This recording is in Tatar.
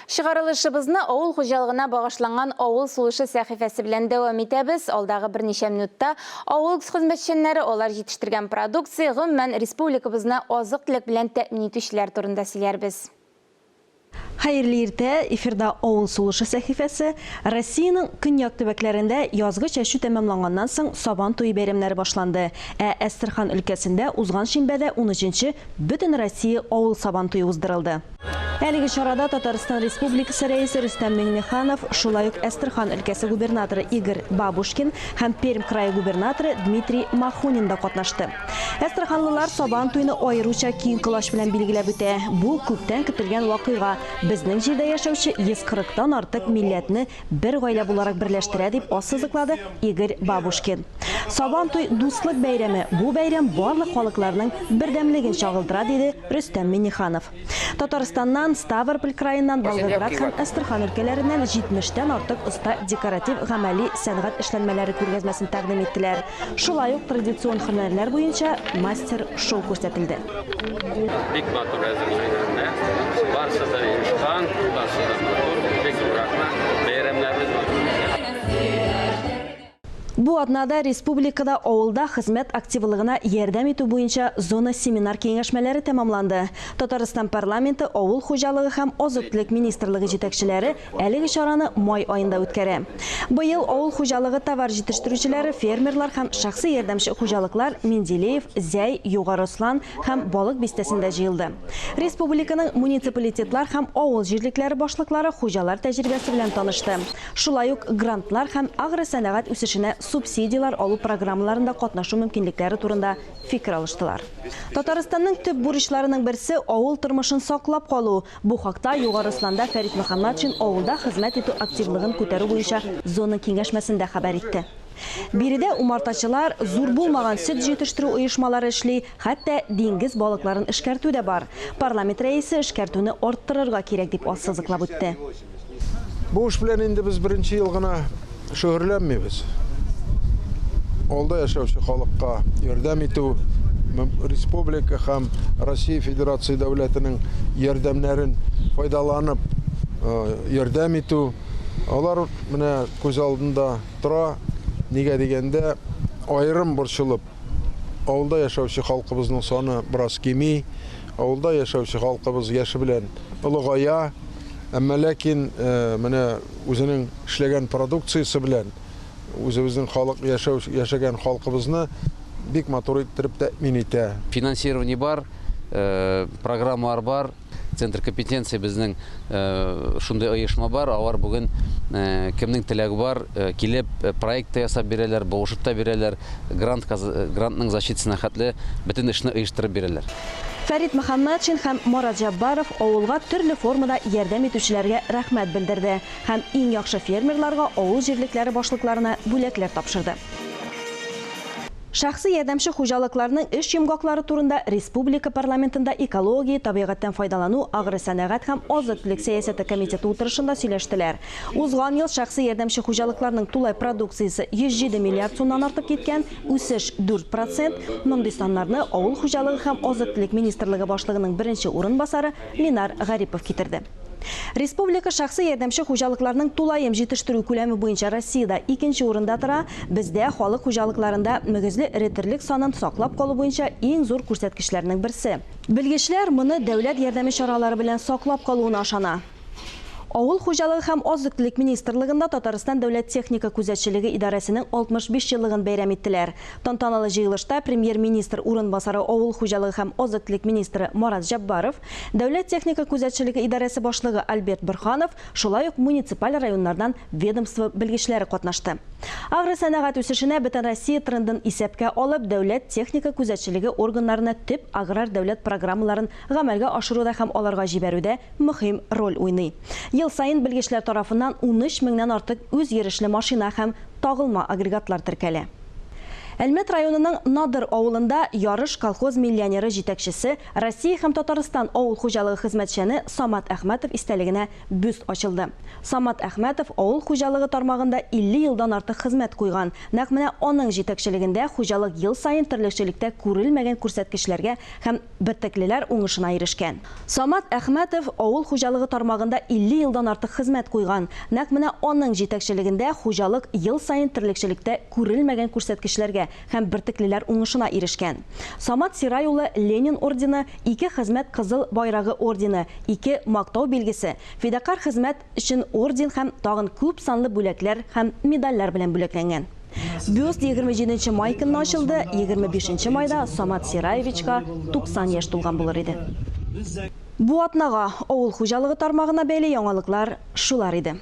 Чыгарылышыбызны авыл хуҗалыгына багышланган Авыл сулышы сәхифәсе белән дәвам итәбез. Алдагы берничә минутта авыл хезмәтчәннәре, алар җитештергән продукция, гомумән, республикабызны азык-төлек белән тәэмин итүчеләр турында сөйләрбез. Хәерле иртә, эфирда Авыл сулышы сәхифәсе. Россиянең көньяк төбәкләрендә язгы чәчү тәмамланганнан соң Сабан туе бәйрәмнәре башланды. Ә Әстерхан өлкәсендә узган шимбәдә унөченче Бөтенроссия авыл Сабан туе уздырылды. Әлеге чарада Татарстан Республикасы Рәисе Рөстәм Миңнеханов, шулай ук Әстерхан өлкәсе губернаторы Игорь Бабушкин һәм Пермь крае губернаторы Дмитрий Махонин да катнашты. Әстерханлылар Сабан туйны аеруча киң колач белән билгеләп үтә. Бу, күптән көтелгән вакыйга, безнең җирдә яшәүче 140 тан артык милләтне бер гаилә буларак берләштерә, дип ассызыклады Игорь Бабушкин. Сабан туй, дуслык бәйрәме, бу бәйрәм барлык халыкларның бердәмлеген чагылдыра, диде Рөстәм Миңнеханов. Татарстаннан, Ставрополь краеннан, Волгоград һәм Әстерхан өлкәләреннән 70 тән артык оста декоратив-гамәли сәнгать эшләнмәләре күргәзмәсен тәкъдим иттеләр. Шулай ук традицион һөнәрләр буенча мастер-шоу күрсәтелде. Бик матур әзерләнгәннәр. Барысы да оешкан, барысы да матур. Бик зур рәхмәт. Бәйрәмнәребез матур үтә. Бу атнада республикада авылда хезмәт активлыгына ярдәм итү буенча зона семинар-киңәшмәләре тәмамланды. Татарстан парламенты Авыл хуҗалыгы һәм азык-төлек министрлыгы җитәкчеләре әлеге чараны май аенда үткәрә. Быел авыл хуҗалыгы товар җитештерүчеләре, фермерлар һәм шәхси ярдәмче хуҗалыклар Менделеев, Зәй, Югары Ослан һәм Балык Бистәсендә җыелды. Республиканың муниципалитетлар һәм авыл җирлекләре башлыклары хуҗалар тәҗрибәсе белән танышты. Шулай ук грантлар һәм агросәнәгать үсешенә субсидияләр алу программаларында катнашу мөмкинлекләре турында фикер алыштылар. Татарстанның төп бурычларының берсе, авыл тормышын саклап калу. Бу хакта Югары Осланда Фәрит Мөхәммәтшин авылда хезмәт итү активлыгын күтәрү буенча зона киңәшмәсендә хәбәр итте. Биредә умартачылар, зур булмаган сөт җитештерү оешмалары эшли, хәтта диңгез балыкларын эшкәртү дә бар. Парламент рәисе эшкәртүне арттырырга кирәк дип ассызыклап үтте. Бу эш белән инде без беренче ел гына шөгыльләнмибез. Алда яшәүче халыкка ярдәм итү, республика һәм Россия Федерация дәүләтенең ярдәмнәрен файдаланып ярдәм итү, алар менә күз алдында тора. Нигә дигәндә, аерым борчылып, авылда яшәүче халкыбызның саны бераз кими, авылда яшәүче халкыбыз яше белән олыгая. Әмма ләкин менә үзенең эшләгән продукциясе белән үзебезнең халык яшәү яшәгән халкыбызны бик матур иттереп тәэмин итә. Финансирование бар, программалар бар. Центр компетенции безнең шундый оешма бар. Алар бүген кемнең теләге бар, килеп проект та ясап бирәләр, булышып та бирәләр, грант грантның защитасына хәтле бөтен эшне оештырып бирәләр. Фәрит Мөхәммәтшин һәм Марат Җәббаров авылга төрле формада ярдәм итүчеләргә рәхмәт белдерде һәм иң яхшы фермерларга авыл җирлекләре башлыкларына бүләкләр тапшырды. Шәхси ярдәмче хуҗалыкларның эш йомгаклары турында республика парламентында экология, табигатьтән файдалану, агросәнәгать һәм азык-төлек сәясәте комитеты утырышында сөйләштеләр. Узган ел шәхси ярдәмче хуҗалыкларның тулай продукциясе 107 миллиард сумнан артып киткән, Үсеш, 4 процент. Мондый саннарны Авыл хуҗалыгы һәм азык-төлек министрлыгы башлыгының беренче урынбасары Ленар Гарипов китерде. Республика шәхси ярдәмче хуҗалыкларның тулаем җитештерү күләме буенча Россиядә икенче урында тора. Бездә халык хуҗалыкларында мөгезле эре терлек санын саклап калу буенча иң зур күрсәткечләрнең берсе. Белгечләр моны дәүләт ярдәме чаралары белән саклап калуына ышана. Авыл хуҗалыгы һәм азык-төлек министрлыгында Татарстан дәүләт техника күзәтчелеге идарәсенең 65 еллыгын бәйрәм иттеләр. Тантаналы җыелышта Премьер-министр урынбасары авыл хуҗалыгы һәм азык-төлек министры Марат Җәббаров, Дәүләт техника күзәтчелеге идарәсе башлыгы Альберт Борһанов, шулай ук муниципаль районнардан ведомство белгечләре катнашты. Агросәнәгать үсешенә бөтенроссия трендын исәпкә алып, дәүләт техника күзәтчелеге органнарына төп аграр дәүләт программаларын гамәлгә ашыруда һәм аларга җибәрүдә мөһим роль уйный. Ел саен белгечләр тарафыннан 13 меңнән артык үзйөрешле машина һәм тагылма агрегатлар теркәлә. Әлмәт районының Надыр авылында Ярыш колхоз миллионеры җитәкчесе, Россия һәм Татарстан авыл хуҗалыгы хезмәтчәне Самат Әхмәтов истәлегенә бюст ачылды. Самат Әхмәтов авыл хуҗалыгы тармагында 50 елдан артык хезмәт куйган. Нәкъ менә аның җитәкчелегендә хуҗалык ел саен терлекчелектә күрелмәгән күрсәткечләргә һәм бөртеклеләр уңышына ирешкән. Самат Әхмәтов авыл хуҗалыгы тармагында 50 елдан артык хезмәт куйган. Нәкъ менә аның җитәкчелегендә хуҗалык ел саен терлекчелектә күрелмәгән күрсәткечләргә һәм бөртеклеләр уңышына ирешкән. Самат Сирай улы Ленин ордены, ике Хезмәт Кызыл Байрагы ордены, ике Мактау билгесе, Фидакарь хезмәт өчен орден һәм тагын күп санлы бүләкләр һәм медальләр белән бүләкләнгән. Бюст 27 нче май көнне ачылды, 25 нче майда Самат Сираевичка 90 яшь тулган булыр иде. Бу атнага авыл хуҗалыгы тармагына бәйле яңалыклар шулар иде.